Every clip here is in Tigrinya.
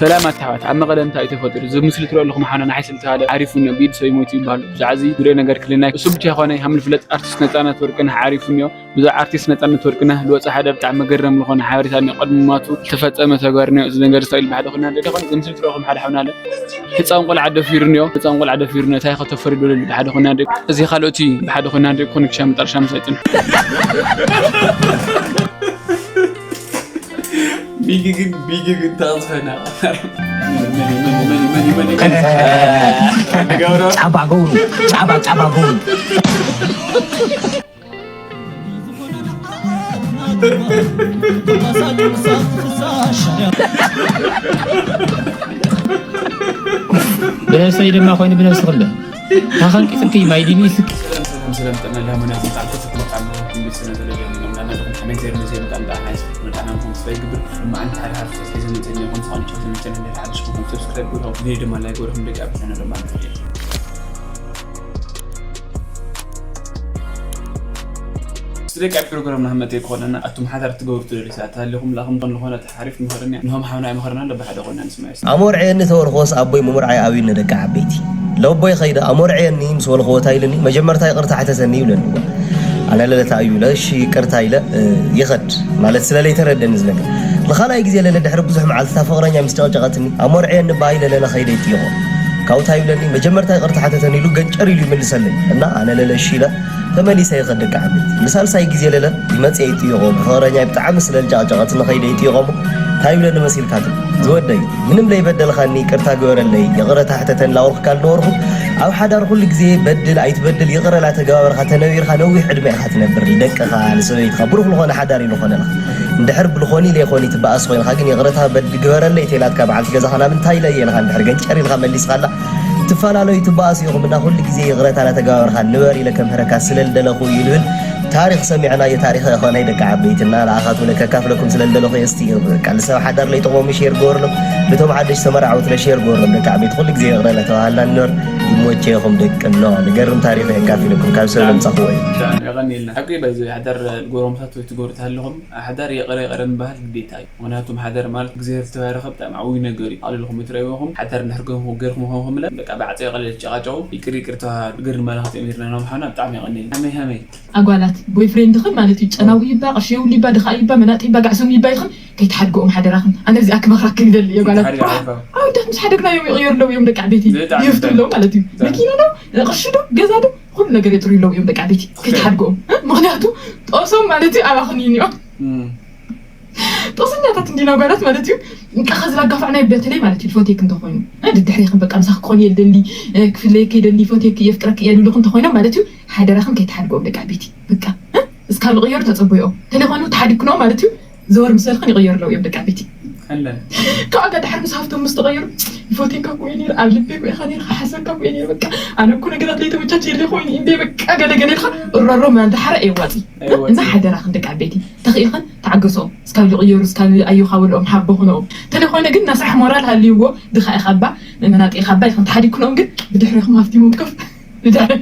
ሰላም ኣሕዋት፣ ኣብ መቐለ እንታይ እዩ ተፈጢሩ? እዚ ምስሊ ትሪኦ ኣለኹም ሓውና ንሓይ ስለ ዝተባህለ ዓሪፉ እኒኦ፣ ብኢድ ሰብ ይሞይቱ ይበሃሉ። ብዛዕባ እዚ ጉዳይ ነገር ክልናይ እሱ ብቻ ይኾነ፣ ሃም ልፍለጥ ኣርቲስት ነጻነት ወርቅነህ ዓሪፉ እኒኦ። ብዛዕባ ኣርቲስት ነጻነት ወርቅነህ ልወፀ ሓደር ብጣዕሚ መገረም ዝኾነ ሓበሬታ እኒኦ። ቅድሚ ሞቱ ዝተፈጸመ ተግባር እኒኦ። እዚ ነገር ዝሰኢል ብሓደ ኮይና እንደ ኾነ፣ እዚ ምስሊ ትሪኦ ኣለኹም ሓደ ሓውና ኣለ። ህፃን ቆልዓ ደፊሩ እኒኦ፣ ህፃን ቆልዓ ደፊሩ እኒኦ። እንታይ ከተፈሪዶ ልል ብሓደ ኮይና እንደ፣ እዚ ካልኦት እዩ ብሓደ ኮይና እንደ፣ ኮኔክሽን መጠረሻ ምሳይ ጽንሑ። ቢጊ ግን፣ ቢጊ ግን ተቕዝፈና። መኒ፣ መኒ፣ መኒ፣ መኒ፣ መኒ፣ መኒ? እ፣ ንገብሮ። ጫባ ገብሩ፣ ጫባ፣ ጫባ ገብሩ። ብነብሰይ ድማ ኮይኑ ብነብሲ ክልተ። ታኸን ቅጽልቲ ማይ ዲኒ ስክ። ሰላም፣ ሰላም፣ ሰላም፣ ጥዕና ላሞና፣ ብጣዕሚ ክፉት መቃም፣ ክንብል ስለ ዘለለና፣ እና፣ እና፣ ኮሜንተር መሰይ፣ ብጣዕሚ፣ ብጣዕሚ፣ ናይ ስፖርት መቃም፣ ክፉት ስለ ይግብር፣ እማ፣ ኣንቲ ሓደ፣ ሓደ፣ ስፖርት ሒዘ መጸኒ፣ ይኹን፣ ዝኾነ ቻው፣ ተመቸኒ፣ እንደ ሓደ ሽኩ፣ ሰብስክራይብ፣ ጎራ፣ ቪዲዮ ድማ ላይክ፣ ጎራ፣ ደቂ፣ ኣብ ቻነል ድማ ንፈልጥ። ስለ ካብ ፕሮግራም ናህመት ይኮነና፣ ኣቱም ሓዳር ትገብሩ ትደልዩ ሰባት ኣለኹም፣ ላኹም፣ ዝኾነ ሓሪፍ ምኽርኒ፣ ንሆም ሓውና ይምኽርና ኣሎ፣ ብሓደ ኮይና ንስማዕ። ኣሞርዕየኒ ተወርኾስ ኣቦይ ምሙርዓይ ኣብዩኒ ደቂ ዓበይቲ። ለቦይ ኸይደ ኣሞርዕየኒ ምስ በልኽዎ እንታይ ኢሉኒ፣ መጀመርታ ይቕርታ ሕተተኒ ይብለኒ። ኣነ ለለታ እዩ ኢለ፣ እሺ ይቅርታ ኢለ፣ እ፣ ይኸድ ማለት ስለ ለይተረደኒ ዝነገር። ንኻልኣይ ግዜ ለለ ድሕሪ ብዙሕ መዓልቲ እታ ፍቕረኛ ምስ ጨቕጨቐትኒ፣ ኣሞርዕየኒ እባ ኢለ ለለ ኸይደ ይጥይቖ። ካብኡ እንታይ ይብለኒ፣ መጀመርታ ይቕርታ ሕተተኒ ኢሉ ገንጨር ኢሉ ይምልሰለይ። እና ኣነ ለለ እሺ ኢለ፣ ተመሊሰ ይኸድ ደቂ ዓበይቲ። ንሳልሳይ ግዜ ለለ ይመጽእ ይጥይቖ፣ ብፍቕረኛይ ብጣዕሚ ስለ ዝጨቕጨቐትኒ ኸይደ ይጥይቖ እሞ፣ እንታይ ይብለኒ መሲልካ ትብል? ዝወደይ፣ ምንም ለይበደልኻኒ ይቅርታ ግበረለይ፣ ይቕረታ ሕተተኒ ላበልኩካ ልነበርኩ፣ ኣብ ሓዳር ኩሉ ግዜ በድል ኣይትበድል ይቕረ ላተገባበርካ ተነቢርካ ነዊሕ ዕድመ ኢኻ ትነብር፣ ንደቅኻ፣ ንሰበይትኻ፣ ብሩኽ ልኾነ ሓዳር እዩ ልኾነልካ። እንድሕር ብልኾኒ ለይኾኒ ትበኣስ ኾይንካ ግን ይቕረታ በድ-፣ ግበረለይ ተይላትካ በዓልቲ ገዛኻ ናብ እንታይ ኢለ እየ ኢልካ እንድሕር ገንጨር ኢልካ መሊስካላ፣ ትፈላለዩ ትበኣሱ ኢኹም እና ኩሉ ግዜ ይቕረታ ላተገባበርካ ንበር ኢለ ከምህረካ ስለ ልደለኹ እዩ ልብል። ታሪኽ ሰሚዕናዮ ታሪኽ ኣይኮነይ ደቂ ዓበይትና ንኣኻትኩም ከካፍለኩም ስለ ልደለኹ እየ። እስቲ በቃ ንሰብ ሓዳር ለይጠቕሞም ሼር ግበርሎም፣ ነቶም ሓደሽ ተመራዕውት ለሼር ግበርሎም ደቂ ዓበይቲ። ኩሉ ግዜ ይቕረ ለተባሃልና ንበር። ይሞቸኹም ደቂ ኖ። ንገርም ታሪኽ የካፊለኩም ካብ ሰብ ለምጻኹዎ እዩ። ብጣዕሚ የቐንየልና። ሓቂ በዚ ሓዳር ጎረምሳት ወይ ትገብሩ ተሃለኹም፣ ሓዳር ይቕረ ይቕረ ምባል ግዴታ እዩ። ምኽንያቱ ሓዳር ማለት እግዚኣብሔር ዝተባረኸ ብጣዕሚ ዓብዪ ነገር እዩ። ኣቕሊልኩም ይትረእይኹም፣ ሓዳር እንድሕር ገርኩም፣ ገርኩም ኾንኩም ለ፣ በቃ ብዓፀ ይቐለል ጨቓጨቑ፣ ይቅር ይቅር ተባሃሉ። ግር ንባል ክትእምርና ኖም ሓውና ብጣዕሚ የቐንየልና። ሃመይ ሃመይ። ኣጓላት፣ ቦይፍሬንድኽን ማለት እዩ፣ ጨናዊ ይባ፣ ቅርሺ የብሉ ይባ፣ ድኻ ይባ፣ መናጢ ይባ፣ ጋዕሰም ይባ ኢኽን ከይትሓድግኦም ሓደራኽን። ኣነ እዚኣ ክመኽራክን ይደሊ እየ ጓላት። ከይትሓድግኦም ይባ። ኣወዳት ምስ ሓደግናዮም ይቕየሩለዉ እዮም ደቂ ዓበይቲ። ብጣዕሚ ይፍትውለዉ ማለት እዩ። ደቂ መኪና ዶ፣ ቅርሺ ዶ፣ ገዛ ዶ፣ ኩሉ ነገር የጥርዩለዉ እዮም ደቂ ዓበይቲ። ከይትሓድግኦም። ምኽንያቱ ጦሶም ማለት እዩ ኣባኽን እዩ እኒኦ። እም። ጦሰኛታት እንዲና ጓላት ማለት እዩ። እንቃ ከዚ ላጋፋዕናዮ በተለይ ማለት እዩ፣ ፎቴክ እንተኾይኑ፣ እ፣ ድድሕሬኽን በቃ ምሳኺ ክኾን እየ ልደሊ፣ እ፣ ክፍለየኪ እየ ደሊ፣ ፎቴክ የፍቅረኪ እየ ልብልኹ እንተኾይኖም ማለት እዩ፣ ሓደራኽን ከይትሓድግኦም ደቂ ዓበይቲ። በቃ፣ እ፣ እስካብ ልቕየሩ ተጸበይኦም። እንተለይኮይኑ ተሓዲግክንኦም ማለት እዩ፣ ዘወር ምስ በልኽን ይቕየሩ ኣለዉ እዮም ደቂ ዓበይቲ። ኣለን። ካብ ኣጋ ድሓር ምስ ሃፍቶም ምስ ተቐየሩ፣ ይፎቴካ እኮ እየ ነይረ፣ ኣብ ልበይ እኮ ኢኻ ነይርካ፣ ሓሰብካ እኮ እየ ነይረ፣ በቃ፣ ኣነ እኮ ነገራት ለይተመቻቸየለይ ኮይኑ፣ እንደ በቃ፣ ገለ ገለ ኢልካ፣ እሮሮ ምናምን ደሓረ ኣየዋጽእ። ኣየዋጽእ። እና ሓደራኽን ደቂ ዓበይቲ፣ ተኽኢልኽን ተዓገስኦም። እስካብ ዝቕየሩ፣ እስካብ ኣዮኻ በልኦም፣ ሓቦ ኩንኦም። እንተለይኮይኑ ግን፣ ናይ ስራሕ ሞራል ሃልይዎ፣ ድኻ ኢኻ እባ፣ መናጢ ኢኻ እባ ኢልኽን ተሓዲግክንኦም ግን፣ ብድሕሬኹም ሃፍቲሞም ከፍ፣ ብድሕሪ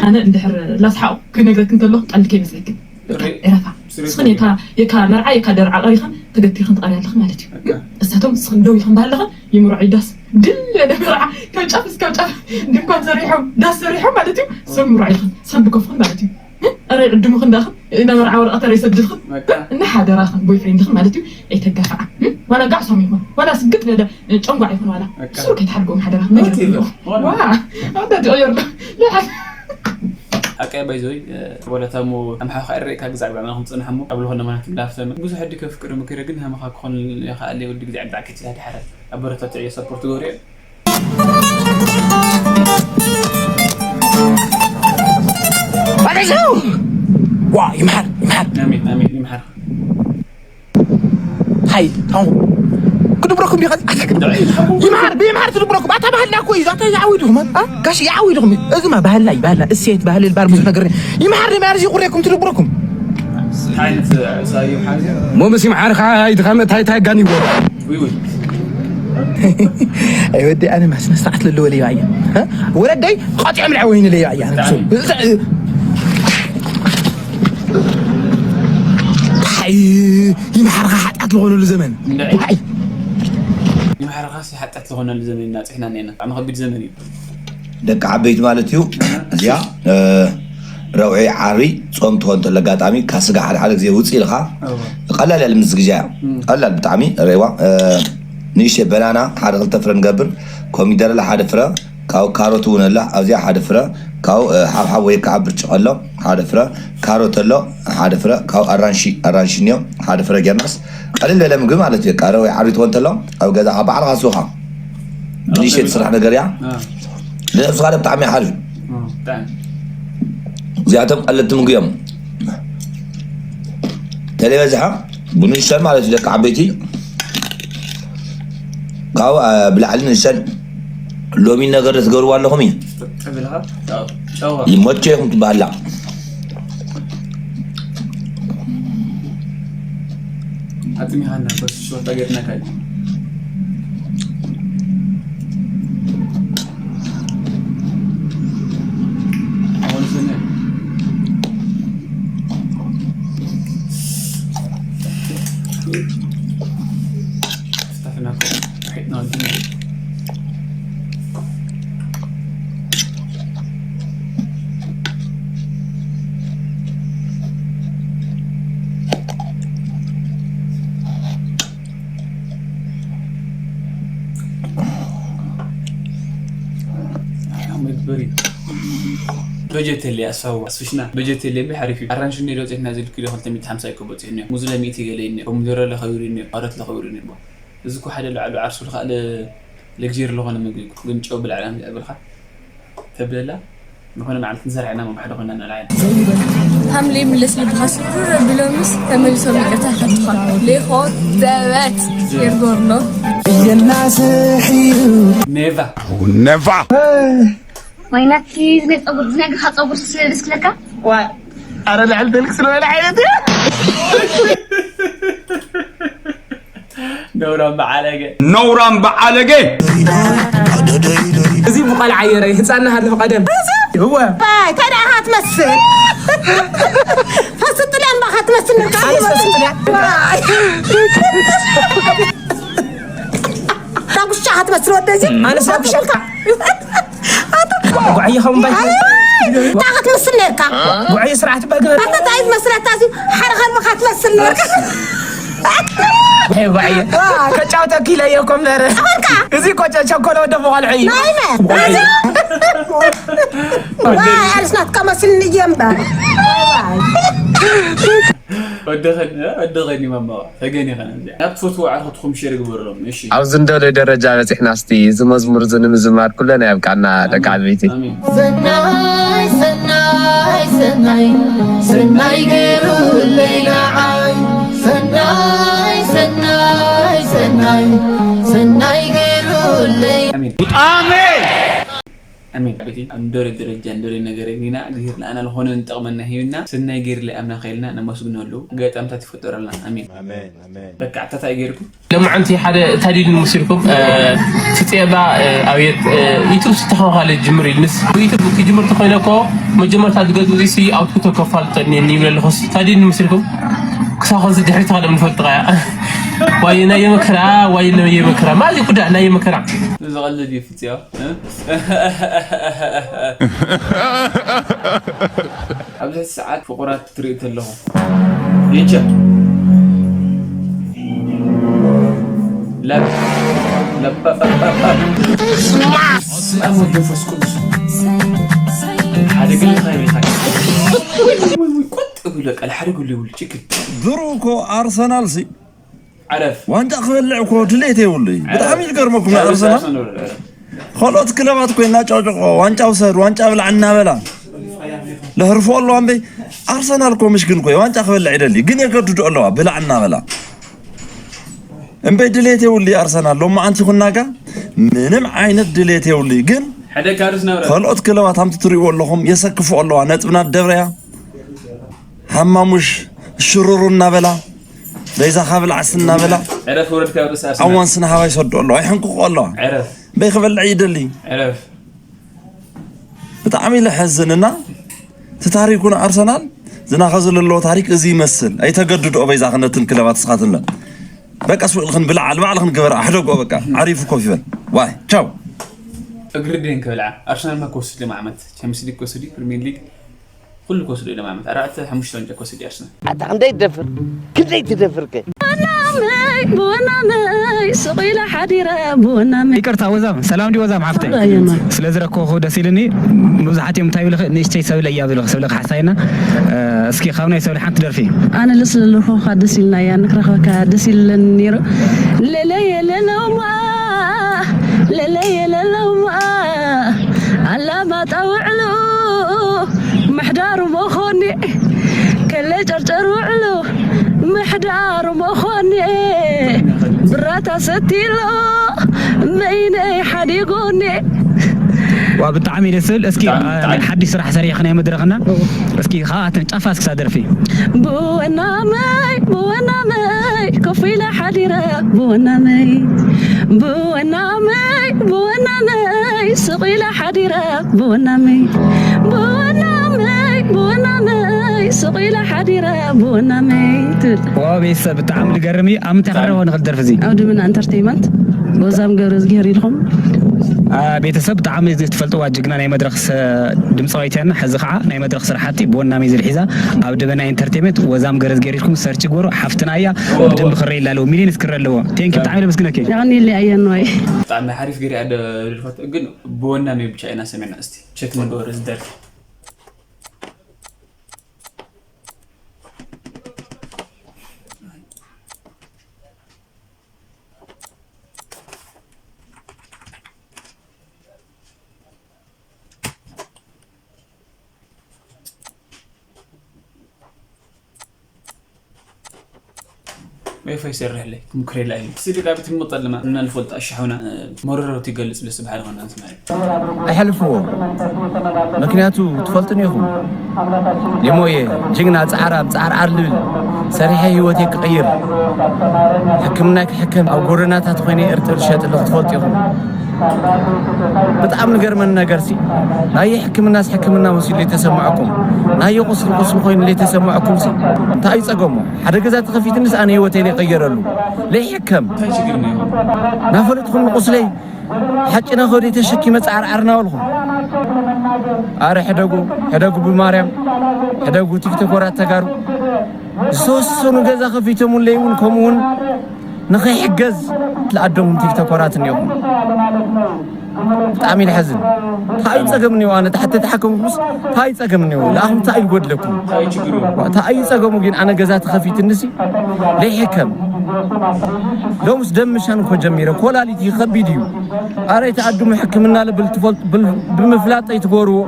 ኣነ እንድሕር ላስሓቑ ክነግረክ እንተለኹ ቀልዲ ከይመስለክን። በቃ፣ እረ-፣ እረፋ። ስሪ ንስኽን የካ፣ የካ መርዓ፣ የካ ደርዓ ቀሪኽን ተገቲርክን ትቐርያ ኣለኽን ማለት እዩ። በቃ። እሳቶም ንስኽን ደው ኢኽን በሃለኽን ይምርዖ ይዳስ። ድል በለ መርዓ፣ ካብ ጫፍ እስካብ ጫፍ ድንኳን ሰሪሖም፣ ዳስ ሰሪሖም ማለት እዩ። ሰብ ምርዖ ኢኽን፣ ሰብ ብከፍኽን ማለት እዩ። እረ ዕድሙኽን ዳኽን፣ ናብ መርዓ ወረቐት እረ ይሰድልኽን። በቃ። እና ሓደራኽን ቦይፍሬንድኽን ማለት እዩ። ኣይተጋፍዓ። እም? ዋላ ጋዕሶም ይኹን፣ ዋላ ስግጥ ዝበለ፣ እ፣ ጨንጓዕ ይኹን ዋላ። በቃ። ሱር ከይትሓድግኦም ሓደራኽን። ኖት ነጊርኩም ኢሉ። እኒኦ። ዋላ። ዋ፣ ኣንታ ትቕየር ዶ? ሓቂ ባይዘወይ፣ እ፣ ወለታሞ ኣምሓኻ እረእካ ግዛዕ ብዕና ክንጽንሓሞ፣ ኣብ ልኾነ ማና ክላፍተመ። ብዙሕ ዕዲ ከፍቅር ምክረ ግን ሃመኻ ክኾን ይኸኣል ወዲ ግዛዕ ብጣዕ ከትላ ድሓረ። ኣበረታትዕዮ፣ ሰፖርት ገብርዮ። ባዕዳይ ሰው! ዋ፣ ይምሓር፣ ይምሓር። ኣሜን፣ ኣሜን፣ ይምሓር። ሃይ፣ ታንኩ። ክድብረኩም ዲኻ? ኣታ ክድብረ-፣ ይምሓር፣ ብይምሓር ትድብረኩም። ኣታ ባህልና እኮ እዩ። ኣታ ይዓዊ ዲኹም፣ አ? ጋሽ ይዓዊ ዲኹም። እዚማ ባህልና እዩ፣ ባህልና። እሴት፣ ባህሊ፣ ልባር ብዙሕ ነገር። ይምሓር፣ ንመያር ይኹሬኩም ትድብረኩም። እንታይ ዓይነት ሳዩ ሓዚ? ሞምስ ይምሓር፣ ካ-፣ ኣይ፣ ድኻ መ-፣ ታይ፣ ታይ ጋን ይዎ። ውይ፣ ውይ። ኣይ፣ ወዲ ኣነ ማ ስነ ስርዓት ለለዎ ለይባ እያ። እ? ወለደይ ቐጢዖም ልዐ ወይኒ ለይባ እያ። ብጣዕሚ። ኣይ፣ ይምሓርኻ ሓጢኣት ዝኾነሉ ዘመን። ንባዕልኻሲ ሓጢኣት ዝኾነሉ ዘመን ኢና ፅሕና እኒአና። ብጣዕሚ ከቢድ ዘመን እዩ። ደቂ ዓበይቲ ማለት እዩ። እዚኣ ረውዒ ዓሪ ፆም ትኾን ተሎ ኣጋጣሚ ካብ ስጋ ሓደ ሓደ ግዜ ውፅእ ኢልካ ቀላል እያ ልምስ ግዜ እያ። ቀላል ብጣዕሚ ረዋ ንእሽተ በናና ሓደ ክልተ ፍረ ንገብር፣ ኮሚደረ ሓደ ፍረ፣ ካብኡ ካሮት እውን ኣሎ ኣብዚኣ ሓደ ፍረ፣ ካብኡ ሓብሓብ ወይ ከዓ ብርጭቕ ኣሎ ሓደ ፍረ፣ ካሮት ኣሎ ሓደ ፍረ፣ ካብኡ ኣራንሺ ኣራንሺ እኒኦ ሓደ ፍረ ጌርናስ ቀልል ዝበለ ምግቢ ማለት እዩ። ቃረ ወይ ዓሪት ኮን ተሎ ኣብ ገዛ ካብ በዓልካ ስኻ ንእሽተይ ትስራሕ ነገር እያ። ንነብስኻ ደ ብጣዕሚ ሓሪፍ። እዚኣቶም ቀለልቲ ምግቢ እዮም። ተለበዝሐ ብንእሽተን ማለት እዩ ደቂ ዓበይቲ ካብኡ ብላዕሊ ንእሽተን ሎሚ ነገር ትገብርዋ ኣለኹም እዩ ጥብልኻ ጨዋ ይመቸኩም ትበሃላ። ኣጥሚኻና በስ ሽወጣ ገርናካ እዩ። ኣሁን ስነ ስታፍናኮ ሒጥና ወዲና መግበሪ በጀት የለ ኣስፋው ኣስፍሽና በጀት የለ እምቢ ሓሪፍ እዩ ኣራንሽ እኒኦ ዶ ፅሕና ዝልክ ዶ ክልተ ሚእቲ ሓምሳ ይኮ በፂሑ እኒኦ ሙዝ ለሚእቲ ገለ እኒኦ ኮሚደረ ለኸቢሩ እኒኦ ካሮት ለኸቢሩ እኒኦ እዚ እኮ ሓደ ላዕሉ ዓርሱ ልካእ ለግዜር ለኾነ ምግቢ እኮ ግን ጨው ብላዕላ ምዚ ኣብልካ ተብለላ ዝኾነ መዓልቲ ንሰርሐና መባሕዶ ኮይና ንዕላየን ሓምሊ ምለስ ልብኻ ስርር ኣቢሎምስ ተመሊሶም ይቅርታ ይሓቱኻ ሌኾ ዘበት ፌርጎርሎ ኔቫ ነፋ ወይናኪ ዝነ ፀጉር ዝነግርካ ፀጉር ስለ ደስ ክለካ ኣረ ልዕል ደልክ ስለበለ ዓይነት ነውራም በዓለገ ነውራም በዓለገ እዚ ብቆልዓ የረ ህፃና ሃለኹ ቀደም እወ እንታይ ደኣ ትመስል ፈስጥልያን ባኻ ትመስል ዳጉሻ ትመስል ወደዚ ኣነስ ዳጉሻልካ ጉዕየ ኸም ባይ እንታይ ክትምስል ነርካ ጉዕየ ስርዓት ባይ ግበር ኣታ እንታይ ትመስል ኣታ እዚ ሓደ ከልብኻ ትመስል ነርካ ጉዕየ ከጫውተኪ ኢለዮ እኮ እምበር እዚ እኮ ቸኮለ ወደ ብቆልዑ እዩ ናይመ ኣርስናትካ መስልኒ እየ እምበር ወደኸኒ ወደኸኒ ማማዋ ተገኒ ኸነ እዚኣ ናብ ትፈትዎ ዓርክትኹም ሸር ግበሮም እሺ ኣብዚ እንደልዮ ደረጃ በፂሕና እስቲ እዚ መዝሙር እዚ ንምዝማር ኩለና የብቃና ደቂ ዓበይቲ ኣሜን ሰናይ ሰናይ ሰናይ ሰናይ ገሩለይ ንዓይ ሰናይ ሰናይ ሰናይ ሰናይ ገሩለይ ኣሜን ኣሜን ኣሜን ቤቲ ኣብ ንደልዮ ደረጃ ንደልዮ ነገር ኢና እግዚኣብሔር ንኣና ዝኾነ ንጠቕመና ሂብና ሰናይ ገይርለይ ኣምና ከይልና ነመስግነሉ ኣጋጣምታት ይፈጠረልና ኣሜን በቃ ኣታ እንታይ ገይርኩም ሎምዓንቲ ሓደ ታዲድን ምስ ኢልኩም ፍፅየ እባ ኣብየት ዩቱብ ዝተኸባኻለ ጅምር ኢልንስ ዩቱብ ክጅምር ተኮይነ እኮ መጀመርታ ዝገዝኡ ዚሲ ኣውትፑቶ ከፋልጠኒ እኒ ይብል ኣለኹስ ታዲድን ምስ ኢልኩም ክሳብ ኸዚ ድሕሪት ኸለም ንፈልጥኻ እያ ዋየ ናየ መከራ ዋየ ናየ መከራ ማዚ ኩዳ ናየ መከራ ዝቐልድ እዩ ፍፅዮ ኣብዚ ሰዓት ፍቑራት ትርኢ ተለኹ የቸ ለበ ለበ መንፈስ ቅዱስ ሓደ ግልኻ ይብልካ ቁጥ ብሎ ቃል ሓደ ግሉ ይብሉ ችክል ድሮ እኮ ኣርሰናል ሲ ዓረፍ ዋንጫ ክበልዕ እኮ ድሌት የብሉ እዩ። ብጣዕሚ ዝገርመኩም ናይ ኣርሰናል ካልኦት ክለባት እኮ እናጫውጨቆ ዋንጫ ውሰድ ዋንጫ ብላዕ እናበላ ለህርፎ ኣለዋ እምበይ ኣርሰናል እኮ ምሽ ግን እኮ ዋንጫ ክበልዕ ይደሊ ግን የገድዶ ኣለዋ ብላዕ እናበላ እምበይ ድሌት የብሉ ኣርሰናል ሎማዓንቲ ይኹናጋ ምንም ዓይነት ድሌት የብሉ ግን ሕደ ካርስ ነብረ ካልኦት ክለባት ሃምቲ ትሪእዎ ኣለኹም የሰክፉ ኣለዋ ነጥብና ደብረያ ሃማሙሽ ሽሩሩ እናበላ በይዛኻ ብላዕሲ እናበላ ዕረፍ ውረድ ካብ ርእሲ ኣርሰናል ኣዋን ስነ ሃባይ ሰዶ ኣለዋ ይሕንቁቑ ኣለዋ ዕረፍ በይ ክበልዕ ይደሊ ዕረፍ ብጣዕሚ ለሐዝን እና እቲ ታሪኩ ንኣርሰናል ዝናኸ ዘለለዎ ታሪክ እዚ ይመስል ኣይተገድድኦ በይዛኸ ነትን ክለባት ስኻትለን በቃ ስቕ ኢልክን ብልዓ፣ ንባዕልኽን ግበራ፣ ኣሕደጎ በቃ። ዓሪፉ ኮፍ ይበል። ዋይ፣ ቻው። እግሪ ድን ክብልዓ ኣርሰናል ማ ክወስድ ኢሎም ዓመት ቻምፒየንስ ሊግ ክወስድ እዩ፣ ፕሪሚየር ሊግ ኩሉ ክወስድ ኢሎም ዓመት ኣርባዕተ ሓሙሽተ ዋንጫ ክወስድ እዩ ኣርሰናል። ኣታ ክንደይ ትደፍር ክንደይ ትደፍር ከ ብወናመይ ብወናመይ ስቕ ኢለ ሓዲረ ብወናመይ ይቅርታ ወዛም ሰላም ዲ ወዛም ሓፍተይ ራየማ ስለ ዝረከኹ ደስ ኢልኒ። ብዙሓት እዮም እንታይ ብልኽ ንእሽተይ ሰብለ እያ ብልኽ ሰብለ ካሕሳይና። እስኪ ካብ ናይ ሰብለ ሓንቲ ደርፊ ኣነ ለስለለኹ ደስ ኢልና እያ ንክረኸበካ ደስ ኢለን ነይሩ ለለየ ለለውማ ለለየ ለለውማ ኣላማጣ ውዕሉ ምሕዳሩ መኾኒ ከለ ጨርጨር ውዕሉ ምሕዳሩ መኾኒ ብራታ ሰቲሎ መይነይ ሓዲጎኒ ዋ ብጣዕሚ ደስ ዝብል። እስኪ ብጣዕሚ፣ ብጣዕሚ። ሓድሽ ስራሕ ሰሪሕኺ ናይ መድረኽና እስኪ ካብኣተን ጫፋ እስክሳ ደርፊ ብወናመይ ብወናመይ ኮፍ ኢለ ሓዲረ ብወናመይ ብወናመይ ብወናመይ ስቕ ኢለ ሓዲረ ብወናመይ ብወናመይ ብወናመይ ስቕ ኢለ ሓዲረ ብወናመይ ትብል ዋ ቤተሰብ ብጣዕሚ ዝገርም እዩ። ኣብ ምንታይ ክረኸቦ ንኽእል ደርፊ እዚ? ኣብ ድምና ኢንተርቴይመንት ወዛም ገብረ ዝግሄር ኢልኩም ቤተሰብ ብጣዕሚ ትፈልጥዋ ጅግና ናይ መድረክ ድምፃዊት እያ። ሕዚ ከዓ ናይ መድረክ ስራሕቲ ብወናመይ ዝብል ሒዛ ኣብ ድበና ኢንተርቴመንት ወዛም ገረዝጌር ኢልኩም ሰርች ግበሩ። ሓፍትና እያ ብደንብ ክረየላ ኣለዎ። ሚሊዮን ስክር ኣለዎ። ቴንኪ ብጣዕሚ ለመስግነኪ። የቐንየለይ ኣየንዋይ ብጣዕሚ ሓሪፍ ገይረ እያ ደርፋቶ ግን ብወናመይ ብቻ ኢና ሰሚዕና እስቲ ቸክ ንገበሮ ዝደርፊ ወይፋይ ይሰርሕለይ ክምክረላ እዩ ስዲ ዳዊት ይመጠልማ እና ንፈልጥ ኣሻሑና መረረቱ ይገልጽ ለስ በሓል ኾና ንስማዒ ኣይሓልፍዎ ምክንያቱ ትፈልጥን ኢኹም ሊሞየ ጅግና ፃዕራም ፃዕርዓር ልብል ሰሪሐ ህይወተይ ክቕይር ሕክምና ክሕከም ኣብ ጎደናታት ኮይነ እርጥብ ዝሸጥ ኣለኹ ትፈልጡ ኢኹም ብጣዕሚ ንገርመኒ ነገር ሲ ናይ ሕክምናስ ሕክምና መሲሉ ለይተሰማዕኩም ናይ ቁስሊ ቁስሊ ኮይኑ ለይተሰማዕኩም ሲ እንታይ እዩ ፀገሙ ሓደ ገዛ ተኸፊትንስ ኣነ ህይወተይ ለይቀየረሉ ለይሕከም ናፈለጥኩም ንቁስለይ ሓጭና ከዲ ተሸኪመ ፃዕርዓር ናበልኹ ኣረ ሕደጉ ሕደጉ ብማርያም ሕደጉ ቲክቶኮራት ተጋሩ ዝተወሰኑ ገዛ ከፊቶምለይ እውን ከምኡውን ንኸይሕገዝ ለኣደም ቲክቶኮራት እኒኹም ብጣዕሚ ይሕዝን እንታይ እዩ ፀገም እኒዎ ኣነ ታሕቲ ተሓከምኩምስ እንታይ እዩ ፀገም እኒዎ ንኣኹም እንታይ እዩ ጎድለኩም እንታይ እዩ ፀገሙ ግን ኣነ ገዛ ተኸፊትንሲ ለይሕከም ሎምስ ደም ምሻን እኮ ጀሚረ ኮላሊት ይኸቢድ እዩ ኣረ ተኣድሙ ሕክምና ልብል ትፈልጡ ብምፍላጠይ ትጎርዎ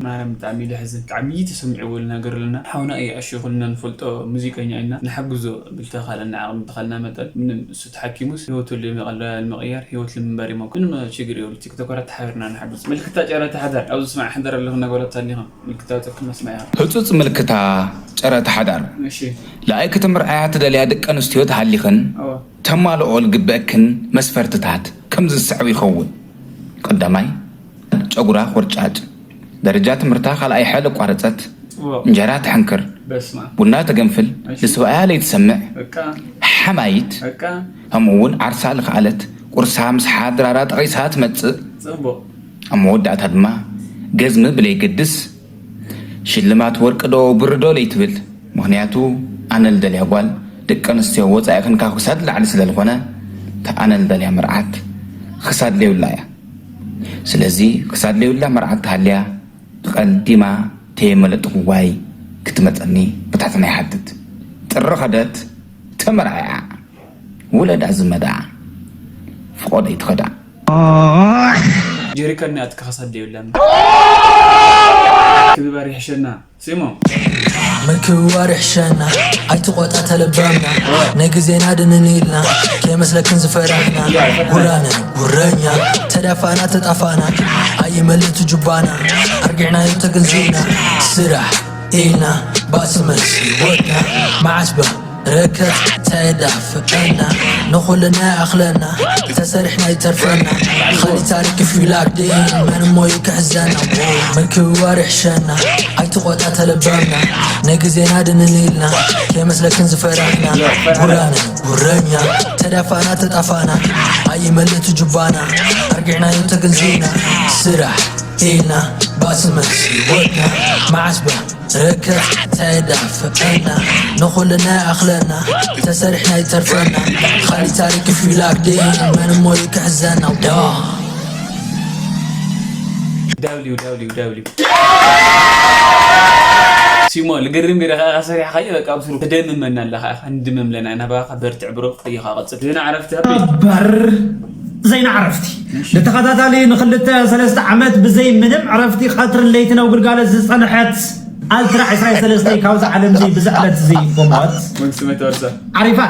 ማርያም ብጣዕሚ ደሕዝን ብጣዕሚ ተሰሚዕዎ ልና ነገር ኣለና ሓውና እዩ ኣሽ ኩልና ንፈልጦ ሙዚቀኛ ኢና ንሓግዞ ብልተኻለና ዓቕሚ ብተኻልና መጠን ምንም እሱ ተሓኪሙስ ህይወቱ ልምቕያር ህይወት ልምንባር ይመኩ ምንም ችግር የብሉ ቲክቶከራት ተሓቢርና ንሓግዝ ምልክታ ጨረታ ሓዳር ኣብዚ ስማዕ ሓዳር ኣለኹ እናበለታ ኣሊኻ ምልክታ ወፀክና ስማዕ ኢኻ ህፁፅ ምልክታ ጨረታ ሓዳር እሺ ንኣይ ክትምርዓያ ትደልያ ደቂ ኣንስትዮ ተሃሊኽን ኣዎ ተማልኦ ልግበእክን መስፈርትታት ከምዚ ዝስዕብ ይኸውን። ቀዳማይ፣ ጨጉራ ኾርጫጭ፣ ደረጃ ትምህርታ ካልኣይ ሓ ለቋረጸት፣ ጽቡቕ እንጀራ ትሕንክር፣ በስማ ቡና ተገንፍል፣ እሺ። ንስብኣያ ለይትሰምዕ፣ በቃ ሓማይት፣ በቃ ከምኡውን ዓርሳ ልኽኣለት፣ ቁርሳ ምስ ሓ ድራራ ጠቒሳ ትመጽእ፣ ጽቡቕ ኣብ መወዳእታ ድማ ገዝሚ ብለይገድስ ሽልማት ወርቂ ዶ ብሪ ዶ ለይትብል፣ ምኽንያቱ ኣነ ልደልያ ጓል ደቂ ኣንስትዮ ወጻኢኽን ካብ ክሳድ ንላዕሊ ስለ ዝኾነ፣ እታ ኣነ ልደልያ መርዓት ክሳድ ለይብላ እያ። ስለዚ ክሳድ ለይብላ መርዓት ተሃልያ፣ ቀዲማ ተየመለጥኽዋይ ክትመጸኒ ብትሕትና ይሓትት። ጥሪ ከደት፣ ተመርዓያ፣ ውለዳ ዝመዳ፣ ፍቖደይ ትኸዳ። ጀሪካን እኒኣትካ ክሳድ የብላን ክብባር ይሕሸና ሲሞ ምክብባር ይሕሸና ኣይትቆጣ ተለበምና ናይ ግዜና ድንን ኢልና ከይመስለክን ዝፈራሕና ጉራነ ጉረኛ ተዳፋና ተጣፋና ኣይመልእቲ ጁባና ኣርጊዕናዮ ተግንዚና ስራሕ ኢልና ባስመስ ወድና መዓስበ ርከት ተዳፍአና ንኹልና ኣኽለና ተሰሪሕና ይተርፈና። ኻሊ ታሪክ ፊላግዲ መን እሞ ይክሕዘና? ምክብባር ይሕሸና። ኣይትቆጣ ተለበምና ንግዜና ድንንልና ከይመስለክን ዝፈራሕና ጉራና ጉረኛ ተዳፋና ተጣፋና ኣይመልእቱ ጅባና ኣርጊዕናዮ ተገንዚና ስራሕ ኢልና ባስመስ ወድና መዓስባ ርከት ተዳፍአና ንኹልና ኣኽለና ተሰሪሕና ይተርፈና ኻሊ ታሪክ ፊላግዲ መን እሞ ይክሕዘና ዳ www ሲሞ ልግርም ገለ ከዓ ሰሪሕካዮ በቃ ብስሩ ተደምመና ኣለካ ኢካ ንድምም ለና ኢና ባካ በርትዕ ብሮ ቀይካ ቀፅል ዜና ዕረፍቲ ኣበይ በር ዘይና ዕረፍቲ ንተኸታታሊ ንክልተ ሰለስተ ዓመት ብዘይ ምንም ዕረፍቲ ቀትርን ለይትን ኣብ ግልጋሎት ዝፀንሐት ኣልትራ ዕስራ ሰለስተ ካብዚ ዓለም እዚ ብዝዕለት እዚ ኮምባት መንግስቲ መተወርሳ ዓሪፋ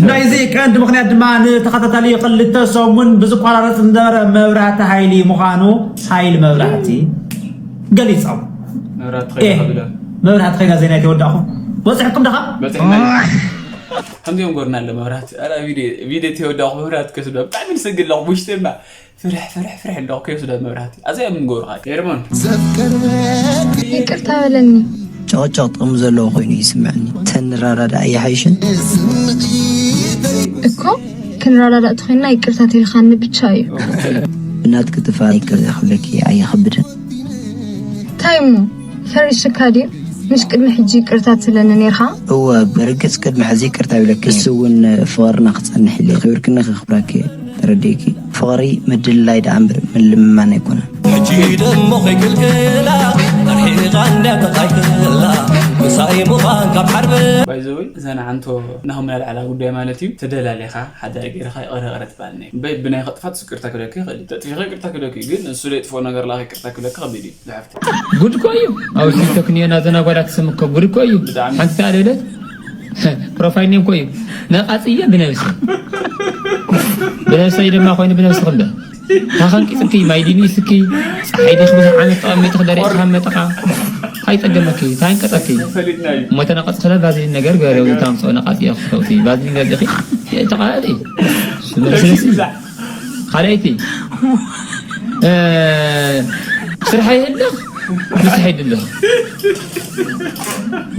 ናይዚ ቀንዲ ምክንያት ድማ ንተኸታታሊ ክልተ ሰሙን ብዝቆራረፅ ዝነበረ መብራህቲ ሃይሊ ምዃኑ ሃይል መብራህቲ ገሊፆም መብራት ኸይዳ ብለ መብራህቲ ከይዳ ዜና የተወዳኹ በፅሕኩም ደኻ በፅሕና ከምዚኦም ጎርና ኣሎ መብራት ቪድዮ ተወዳኹ መብራት ከስዶ ብጣዕሚ ንሰግድ ኣለኹ ውሽጢ ማ ፍርሕ ፍርሕ ፍርሕ ኣለኹ ከይወስዳ መብራህቲ ኣዚኣ ምን ጎርኻ ኤርሞን ይቅርታ በለኒ ጨቕጨቕ ጥቕሚ ዘለዎ ኮይኑ ይስምዐኒ ተንረዳዳ ኣይሓይሽን እኮ ክንረዳዳእ ተኮይንና ይቅርታ ተልካኒ ብቻ እዩ ብናትኪ ጥፋእ ይቅርታ ክብለኪ ኣይኸብድን እንታይ እሞ ፈሪስካ ድዩ ምሽ ቅድሚ ሕጂ ይቅርታ ትብለኒ ነርካ እወ ብርግፅ ቅድሚ ሕዚ ይቅርታ ይብለኪ ንሱ እውን ፍቅርና ክፀንሕ ኢለ ክብርክኒ ከክብረኪ ተረዲእኪ ፍቅሪ ምድልላይ ደኣ እምበር ምልምማን ኣይኮነን ሕጂ ደሞ ከይክልክላ ኣርሒቓ እንዳተቃይክላ ምሳይ ምዃን ካብ ሓርበ ባይዘወይ እዛ ንዓንቶ ናኹም ያልዓላ ጉዳይ ማለት እዩ ተደላሊኻ ሓዳር ገይርኻ ይቕረ ይቕረ ትበሃል ናይ በይ ብናይ ከጥፋት ይቅርታ ክለኪ ይኽእል እዩ ተጥፊኺ ይቅርታ ክለኪ እዩ ግን እሱ ለይጥፎ ነገር ላኸ ይቅርታ ክለኪ ከቢድ እዩ ዝሓፍተ ጉድ እኮ እዩ ኣብ ቲክቶክ እኒኦ ናዘና ጓላት ስም እኮ ጉድ እኮ እዩ ሓንቲ ተኣለለት ፕሮፋይል ኔም እኮ እዩ ነቃፅየ ብነብሰ ብነብሰይ ድማ ኮይኑ ብነብስኺ እምበር ታኸንቂፅኪ ማይ ዲኒ ስኪ ፀሓይ ዲኽ ብዙሕ ዓመት ተቐሚጥኺ ደሪቕኻ መጠቓ ኣይፀገመኪ ታይንቀፀኪ እሞ ተነቐፅኽለ ቫዝሊን ነገር ገረው ታምፅኦ ነቃፅዮ ክተውፂ ቫዝሊን ገዚእኺ ተቓለጢ መልስለሲ ካልኣይቲ ስራሕ ይህልኽ ንስሐ ይድልኽ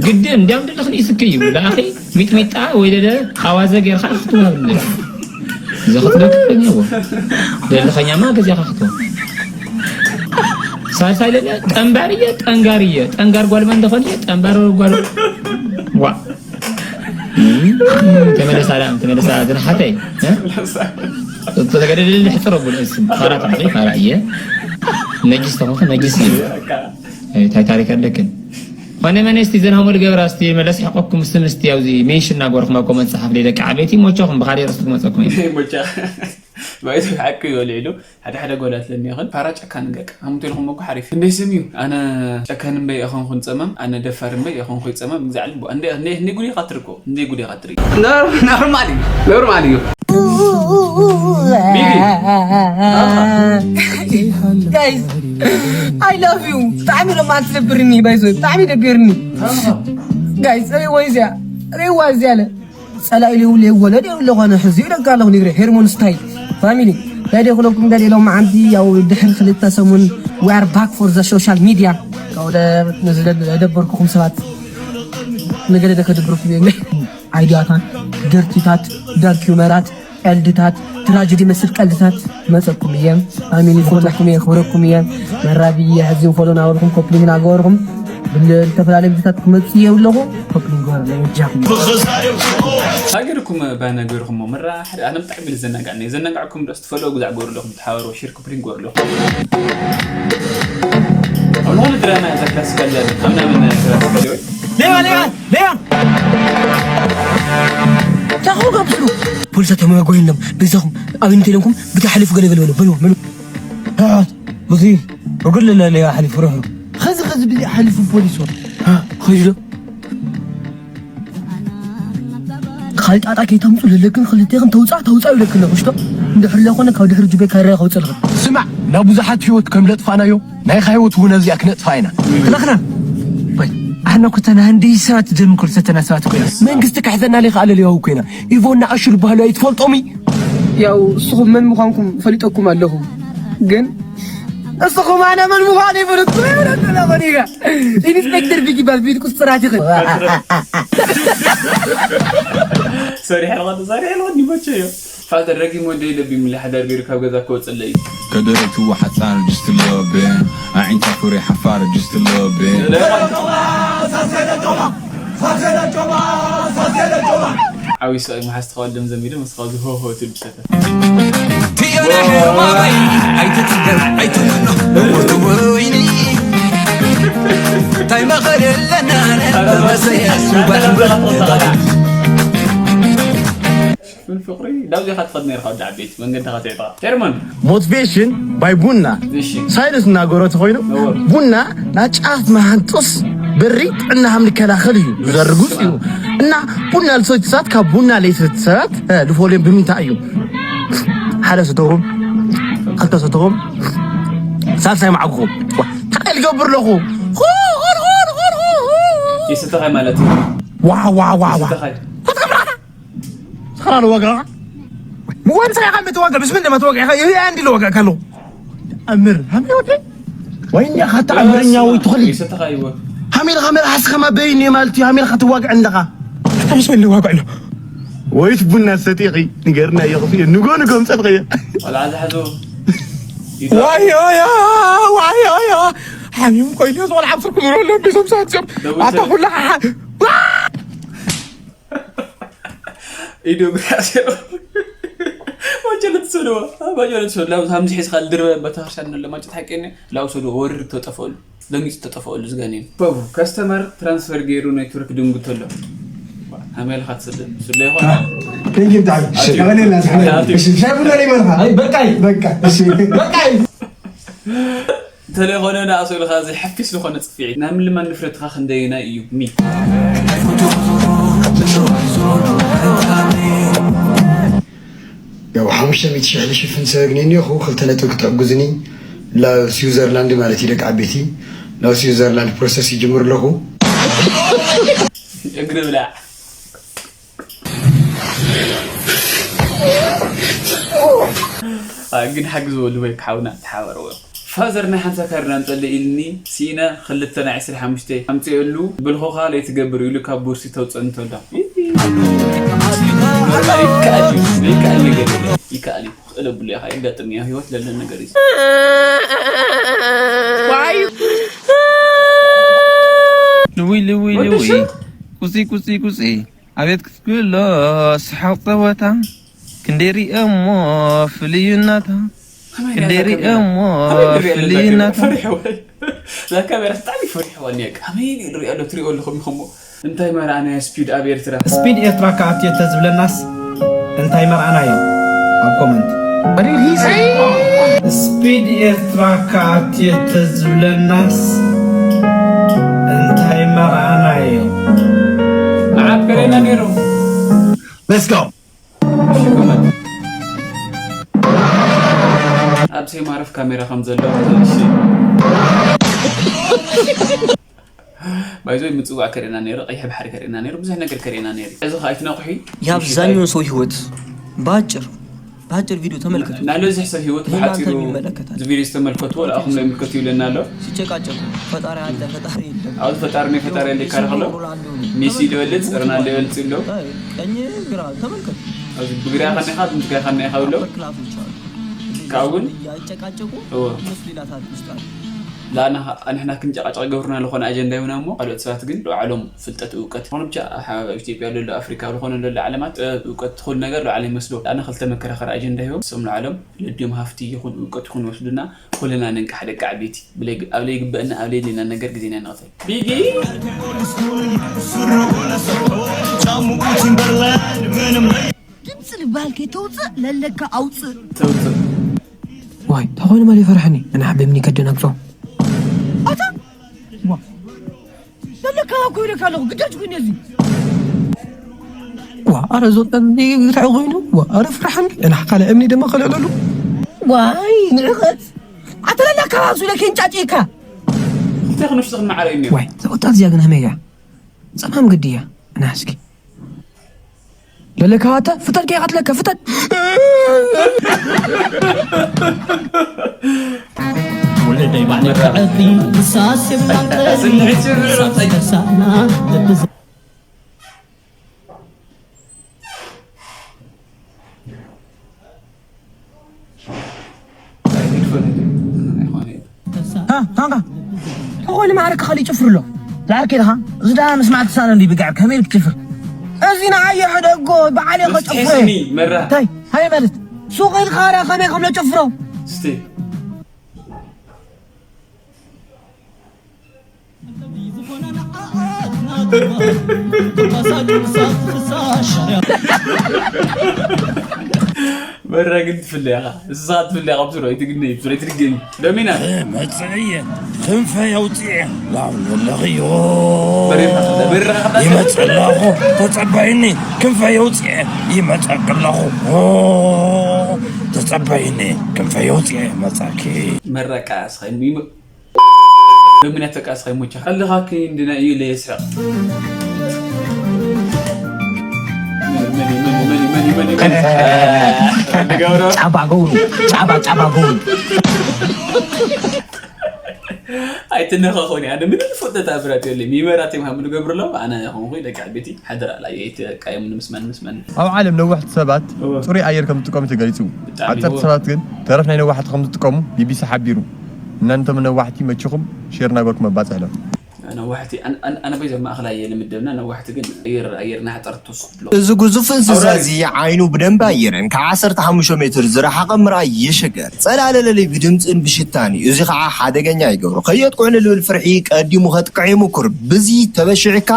ግድን እንዲያም ድልኽ ንኢስኪ እዩ ላኣኺ ሚጥሚጣ ወይ ደደ ኣዋዘ ጌርካ ክትወሃብ ዘኽትበክ እኔዎ ደልኸኛማ ገዚኻ ክትወ ሳልሳይ ደለ ጠንባር እየ ጠንጋር እየ ጠንጋር ጓልመ እንደኾን እየ ጠንባር ጓል ዋ ተመለሳ ዳ ተመለሳ ዝነሓተይ ተገደደልኒ ሕፅር ኣቡል እስም ፋራ ተባዕተይ ፋራ እየ ነጅስ ተኾንከ ነጅስ እዩ እንታይ ታሪክ ኣለክን ኾነ መነ እስቲ ዘንሃሞ ልገብራ እስቲ መለስ ሕቆኩም ስም እስቲ ኣብዚ ሜንሽን እናገበርኩም ኣብ ኮመንት ፀሓፍ ደቂ ዓበይቲ ሞቻኹም ብካሊእ ርስቲ ክመፀኩም እዩ ባይቱ ሓቂ ይበልዕሉ ሓደ ሓደ ጓላት ለኒኽን ፋራ ጨካን ገቅ ኣምትልኹም እኮ ሓሪፍ እንደ ስም እዩ ኣነ ጨካን እምበይ እኸንኩን ፀማም ኣነ ደፋር እምበይ እኸንኩ ፀማም ግዛዕ ልቦ እንደ እንደ እንደ ጉዲ ኻትርኮ እንደ ጉዲ ኻትሪ ኖርማል እዩ ኖርማል እዩ Guys, I love you. ብጣዕሚ ሎማዓንቲ ደብርኒ ባይዞ ብጣዕሚ ደቢርኒ ጋይስ ሪዋ እዚያ ሪዋ እዚያ ለ ጸላኢ ሊውል የወለድ የብለ ኾነ ሕዚ ይደጋ ኣለኹ ንግሪ ሄርሞን ስታይል ፋሚሊ ናይ ደይ ክለኩም ገለ ሎም ዓንቲ ያው ድሕሪ ክልተ ሰሙን we are back for the social media ወደ ነደበርኩኹም ሰባት ንገለ ደከድብርኩም ኣይዲያታት ደርቲታት ዳርክ ዩመራት ቀልድታት ትራጀዲ መስል ቀልድታት መፀኩም እየ ፋሚሊ ዝፈተኩም እየ ክብረኩም እየ መራቢ እየ ሕዚ ፎሎ ናበልኩም ኮፕሊንግ ናገበርኩም ብዝተፈላለዩ ግዜታት ክመፅእ እየ ኣለኹ ኮፕሊንግ ገበርለ ወጃኹም ሃገርኩም ባነገርኩሞ መራ ሓደ ኣነ ብጣዕሚ ዝዘናጋዕኒ ዘናጋዕኩም ዶ ስትፈለጉ ዛዕገሩ ኣለኹም ተሓበሩ ሽር ኮፕሊንግ ገበሩ ኣለኹም ኣብ ዝኾነ ድራማ እዛ ክላሲካል ኣምናምን ክላሲካል ወይ ሌባ ሌባ ሌባ ታኹም ካብስሩ ፖሊሳት ተመጓይሎም በዛኹም ኣብ ኢንቴለንኩም ብታ ሓሊፉ ገለገለ በሉ በሉ በሉ ርሑት ሙስሊም ርጉድ ለለ ሌባ ሓሊፉ ርሑ ኸዚ ኸዚ ብዚ ሓሊፉ ፖሊስ ወ ኸይዶ ካልጣጣ ከይተምፁ ለለክን ክልቴኽን ተውፃእ ተውፃእ ይብለክን ኣለኹ ሽቶ እንድሕር ለኾነ ካብ ድሕሪ ጁቤ ካራ ከውፅልኽን ስማዕ ናብ ብዙሓት ህይወት ከም ለጥፋእናዮ ናይኻ ህይወት እውን ኣብዚኣ ክነጥፋ ኢና ክለኽና ባይ ኣሕና ኮተና ህንዲ ሰባት ደም ኮልሰተና ሰባት ኮይና መንግስቲ ክሕዘና ለይከኣለ ለያው ኮይና ኢቮና ኣሹ ዝበሃሉ ኣይትፈልጦሚ። ያው እስኹም መን ምዃንኩም ፈሊጠኩም ኣለኹ፣ ግን እስኹም ኣነ መን ምዃን ይፈልጥኩም ይብለና ኢንስፔክተር ቢጊ ባል ቢት ቁስጥራት ይኽእል ሰሪሕ ለቐጥ ሰሪሕ ለቐጥ ይመቸ እዩ ፋዘር ረጊም ወደይ ለቢምለ ሓዳር ገይሩ ካብ ገዛ ክወፅለይ እዩ ከደረቱ ሓፃር ጅስትሎቤ ኣዒንታ ፍሬ ሓፋር ጅስትሎቤ ዓብይ ሰብኣይ መሓዝ ተኻወል ደም ዘሚሉ ምስ ኻዚ ሆሆ ትብል ሰተ ምን ፍቅሪ ዳብዚ ኢኻ ትኸድ ነርካ ወዲ ዓበይቲ መንገዲ ኸትዕጣ ሄርሞን ሞቲቬሽን ባይ ቡና እሺ ሳይንስ እናገሮ ተኮይኑ እወ። ቡና ናጫፍ መሃንጡስ በሪ ጥዕና ከም ንከላኸል እዩ ዘርጉፅ እዩ እና ቡና ልሰቲ ሰባት ካብ ቡና ለይሰቲ ሰባት እ፣ ልፈልዮም ብምንታይ እዩ ሓደ ሰተዎም ክልተ ሰተዎም ሳልሳይ መዓጉኹም እንታይ ልገብር ኣለኹ ይስተኻይ ማለት እዩ ዋ ዋ ዋ ዋ ይስተኻይ ስኻራ ንዋጋ ምዋን ስኻ ኢኻ ምትዋጋ ብስምን ደማ ትዋጋ ኢኻ ይህ ኣንዲ ልዋጋ ካሎ ኣምር ሃምሪ ወደ ወይኛ ኻታ ኣምርኛ ወይ ትኽሊ ይስተኻይ ይወ ሃሜል ኻመር ሓስኻ ማ በይን ማለት እዩ ሃሜል ኻትዋጋ እንደኻ ብስምን ልዋጋ ኣሎ ወይት ቡና ሰጢኺ ንገርና እየ ኽፍየ ንጎ ንጎ ምጸልኸየ ቆልዓ ዝሓዞ ዋዮ ያ ዋዮ ያ ሓሚም ኮይኑ ዝቆልዓ ብስርኩ ዝረሎ ቢሶም ሳትዮም ኣታ ኩላ ኢዶ ብራሴ ወጀለት ሰዶ ወጀለት ሰዶ ላው ሃምዚ ሒዝካ ልድርበ በተክርስትያን ነሎ ማጨት ሓቂ ላው ሰዶ ወርድ ተጠፈሉ ደንጊጽ ተጠፈሉ ዝገኒ በቡ ከስተመር ትራንስፈር ገይሩ ኔትወርክ ድንጉት ኣሎ ኣሜልካ ትስደ ስለ ይሆን Thank you ብጣዕሚ ቀበሌና ሻይ ቡና ይበልካ በቃይ በቃ እሺ በቃይ እንተለይኮነ ንኣስእልኻ እዚ ሓፊስ ዝኾነ ፅፍዒ ናይ ምልማን ንፍረትኻ ክንደየናይ እዩ ሚ ያው ሓሙሽተ ሚእቲ ሺሕ ልሽፍን ሰብ እግኒ እኒኹ ክልተ ነጥብ ክትሕግዙኒ ናብ ስዊዘርላንድ ማለት እዩ ደቂ ዓበይቲ ናብ ስዊዘርላንድ ፕሮሰስ ይጅምር ኣለኹ እግሪ ብላዕ ግን ሓግዝዎ ልበይ ክሓውና ተሓበርዎ ፋዘር ናይ ሓምሳ ካርድ ኣምፀለይ ኢልኒ ስኢነ ክልተ ናይ ዕስራ ሓሙሽተ ኣምፅኤሉ ብልኹኻ ለይትገብር ኢሉ ካብ ቦርሲ ተውፅእ እንተሎ ይከኣል እዩ ዘይከኣል ነገር የለን። ይከኣል እዩ ክእለ ብሉ ኢኻ የጋጥም እያ ህይወት ለለን ነገር እዩ ልውይ ልውይ ልውይ ቁፂ ቁፂ ቁፂ ኣቤት ክትብሎ ስሓቕ ፀወታ ክንደይ ሪኤ እሞ ፍልይነታ ክንደይ ሪኤ እሞ ፍልይነታ እዛ ካሜራ ብጣዕሚ ፈሪሕዋ እኒኣ ከመይ ንሪኦ ኣሎ ትሪኦ ኣለኹም ኢኹሞ እንታይ መርኣናያ ስፒድ ኣብ ኤርትራ ስፒድ ኤርትራ ክኣቱ እየ ተዝብለናስ እንታይ መርኣናዮ ኣብ ኮመንት ስፒድ ኤርትራ ክኣቱ እየ ተዝብለናስ እንታይ መርኣናዮ ንዓት ከለና ነይሩ Let's go ኣብ ሴማረፍ ካሜራ ከም ዘሎ እሺ ባይዞይ ምጽዋዕ ከርእና ነይሩ ቀይሕ ባሕሪ ከርእና ነይሩ ብዙሕ ነገር ከርእና ነይሩ እዚ ከዓ ኣይትነቑሒ የአብዛኛውን ሰው ህይወት በአጭር በአጭር ቪዲዮ ተመልከቱ። ናይ ለዚህ ሰብ ህይወት ብሓፂሩ ይመለከታል። እዚ ቪዲዮ ዝተመልከትዎ ለኣኹም ለይምልከቱ ይብለና ኣሎ ሲጨቃጨቁ ፈጣሪ አለ ፈጣሪ የለም ኣብዚ ፈጣሪ ናይ ፈጣሪ ያለ ይካረኸሎ ሜሲ ይበልፅ ሮናልዶ ይበልፅ ይብሎ ቀኝ ግራ ተመልከቱ። ኣብዚ ብግራ ከኒኻ ብምትጋይ ከኒኻ ይብሎ ክላፎች አሉ ካብኡ ግን እያጨቃጨቁ እዎ እነሱ ሌላ ታሪክ ውስጥ አሉ። ላና ኣንሕና ክንጨቃጨቅ ገብሩና ዝኾነ ኣጀንዳ ይሁና እሞ ካልኦት ሰባት ግን ልባዕሎም ፍልጠት እውቀት ዝኾነ ብቻ ኣብ ሓባብ ኣብ ኢትዮጵያ ለሎ ኣፍሪካ ዝኾነ ለሎ ዓለማት ጥበብ እውቀት ትኹል ነገር ልባዕሎም ይመስሎ ላና ክልተ መከራኸሪ ኣጀንዳ ሂቦም እሶም ልባዕሎም ለድዮም ሃፍቲ ይኹን እውቀት ይኹን ይወስዱና ኩልና ንንቃሕ ደቂ ዓበይቲ ኣብ ለይግበእና ኣብ ለይድልና ነገር ግዜና ንቕተል ቢጊ ድምፂ ልባል ከይተውፅእ ለለካ ኣውፅእ ተውፅእ ዋይ እንታይ ኮይኑ ማለት ይፈርሐኒ ንሓ ብምኒ ከደናግጾ ኣታ ለለካ እኮ ኢለካ ኣለኹ ግዳጅ ኮይኑ እዚ ዋ ኣረ ዞጠኒ እንታይ ኮይኑ ዋ ኣረ ፍርሓኒ ንሓ ካልእ እምኒ ድማ ከልዕለሉ ዋይ ንዕቐት ኣተ ለለካ ራሱ ለከንጫጭካ እንታይ ክንወስድ ክንመዓረ እዩ እኒኦ? ዋይ እዛ ወጣት እዚኣ ግን ሃመይ እያ። ጸማም ግዲ እያ። ናስኪ ለለካዋተ ፍጠን ከይቀትለካ ፍጠን። ወለደይ ባዕለይ ክዕቢ ንሳስ የብላን ቀልቢ ስምዒት ሽርሮ ሳብ ዝተሳና ልቢ ሃንካ ተኾይኑ ማዕረ ክኸል ይጭፍር ኣሎ። ላርክ ኢልኻ እዚ ደኣ ምስማዕ ትሳነ እንዲ ብግዕ ከመይ ክትጭፍር? እዚ ንዓየ ሕደጎ በዓል እየ ከጭፍሮ ቴስኒ መራ እንታይ ሃይ ማለት ሱቕ ኢልካ ረ ከመይ ከም ነጭፍሮ? እስቲ መራ ግን ትፍለ ኢኻ። እስኻ ትፍለ ኢኻ። ብስሩ ኣይትግነይ፣ ብስሩ ኣይትድገሚ። ሎሚና መጽዕየ ክንፈይ ኣውፅየ ላው ዘለኽዮ መሪርካ መሪርካ ይመጽእ ኣለኹ ተጸባይኒ ክንፈይ ኣውፅየ ይመጸክ ኣለኹ ኦ፣ ተጸባይኒ ክንፈይ ኣውፅየ መጻኪ መረቃ እስኻ ይሙ ሎሚና ተቃ እስኻ ይሞቻ ኣለኻ ክንድና እዩ ለየስሕቕ ንገብሮ ጫባ ገብሩ ጫባ ጫባ ገብሩ ኣይትነኻኾኒ ኣነ ምንም ዝፈልጠት ኣብራት የለ ሚመራት እዮም ሃምሉ ገብርሎም ኣነ ኾንኩ ደቂ ዓበይቲ ሓደራ ላየ ኣይትቃየሙኒ ምስ መን ምስ መን ኣብ ዓለም ነዋሕቲ ሰባት እወ። ፅሩይ ኣየር ከም ዝጥቀሙ ተገሊፁ። ብጣዕሚ ሓፀርቲ እወ። ሰባት ግን ተረፍ ናይ ነዋሕቲ ከም ዝጥቀሙ ቢቢሲ ሓቢሩ። እናንተም ነዋሕቲ መችኹም ሼር እናገርኩም ኣባፅሕሎም። ነዋሕቲ ኣነ- ኣነ ኣነ በይዞም ማእኸላይ እየ ልምደብና ነዋሕቲ ግን ኣየር ኣየርና ሓፀርቱ ስብሎ እዚ ግዙፍ እንስሳ እዚ ዓይኑ ብደንቢ ኣየረን ካብ ዓሰርተ ሓሙሽተ ሜትር ዝረሓቐ ምርኣይ ይሽገር። ጸላለ ለሊ ብድምጽን ብሽታን እዩ። እዚ ኸዓ ሓደገኛ ይገብሮ። ከየጥቅዑ ንልብል ፍርሒ ቀዲሙ ከጥቅዕ ይምኩር። ብዚ ተበሽዕካ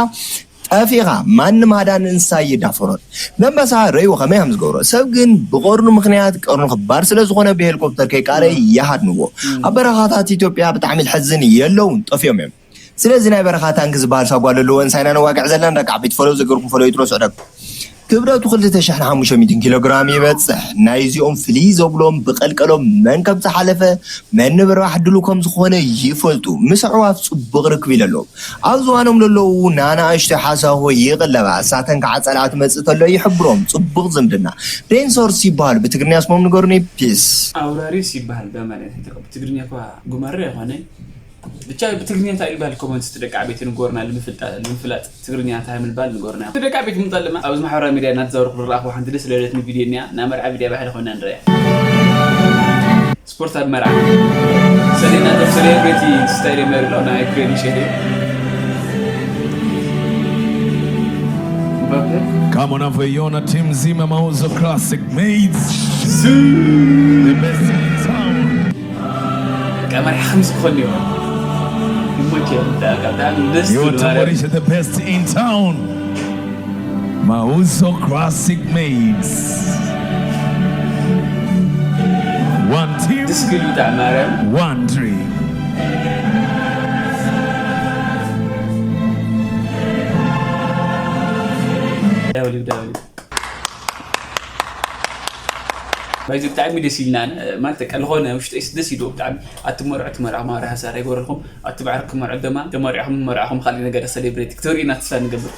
ጠፊኻ ማንም ሃዳ ንእንስሳ ይዳፈሮን። ነንበሳ ረእይዎ ከመይ ከም ዝገብሮ። ሰብ ግን ብቐርኑ ምኽንያት ቀርኑ ክባር ስለ ዝኾነ ብሄሊኮፕተር ከይቃረ ይሃድንዎ። ኣብ በረኻታት ኢትዮጵያ ብጣዕሚ ዝሕዝን የለውን ጠፍዮም እዮም። ስለዚ ናይ በረኻ ታንክ ዝበሃል ሳጓ ለለዎ እንሳይና ነዋግዕ ዘለና ደቂ ዓበይቲ ፈለው ዘገርኩም ፈለው ይትረስዑ ደቂ ክብደቱ ክልተ ሽሕን ሓሙሽተ ሚእትን ኪሎ ግራም ይበጽሕ። ናይዚኦም ፍልይ ዘብሎም ብቐልቀሎም መን ከም ዝሓለፈ መን ንብርባሕ ድሉ ከም ዝኾነ ይፈልጡ። ምስ ኣዕዋፍ ጽቡቕ ርክብ ኢለሎም ኣብ ዝዋኖም ለለዉ ናናእሽቶ ሓሳኹ ይቕለባ። እሳተን ከዓ ጸላእ ትመጽእ ተሎ ይሕብሮም። ጽቡቕ ዝምድና። ዴንሶርስ ይበሃሉ። ብትግርኛ ስሞም ንገሩኒ። ፒስ። ኣውራሪስ ይበሃል በማለት ብትግርኛ እኳ ጉማረ ይኾነ ብቻ ብትግርኛ እንታይ ይባል ኮመንት እስቲ ደቂ ዓበይቲ ንጎርና ንምፍላጥ ትግርኛ እንታይ ምባል ንጎርና ደቂ ዓበይቲ ምጣለማ ኣብዚ ማሕበራዊ ሚድያ እናተዛወርኩ ዝረኣኹ ሓንቲ ደስ ለለትኒ ቪድዮ እኒያ እና መርዓ ቪድያ ባሕሊ ኮይና ንረያ ስፖርት ኣብ መርዓ ሰሌና ሰብ ሰሌብሬቲ ስታይል የመርሎ ናይ ክሬዲ ሸሄ Come on, Aveyona, Team Zima, Mauzo Classic, Maids. The best in town. ቀመር ሓምስ ክኾን እዩ ይሞቼ ብጣዕሚ ደስ Your ዝብል ማለት Tamarish, the best in town. Mauzo Classic Maids. One team, ደስ ክብል ብጣዕሚ ማርያም one dream. ዳውሊው ዳውሊው ባይዚ ብጣዕሚ ደስ ኢልና ማለት በቃ ዝኾነ ውሽጠይስ ደስ ኢሉ ብጣዕሚ ኣቲ መርዑ ትመርዓ ማራ ሓሳር ኣይጎረልኩም ኣቲ ባዕርኩም መርዑ ደማ ተመሪዕኹም መርዓኹም ካልእ ነገር ሰሌብሬት ክትርእዩና ተስፋ ንገብር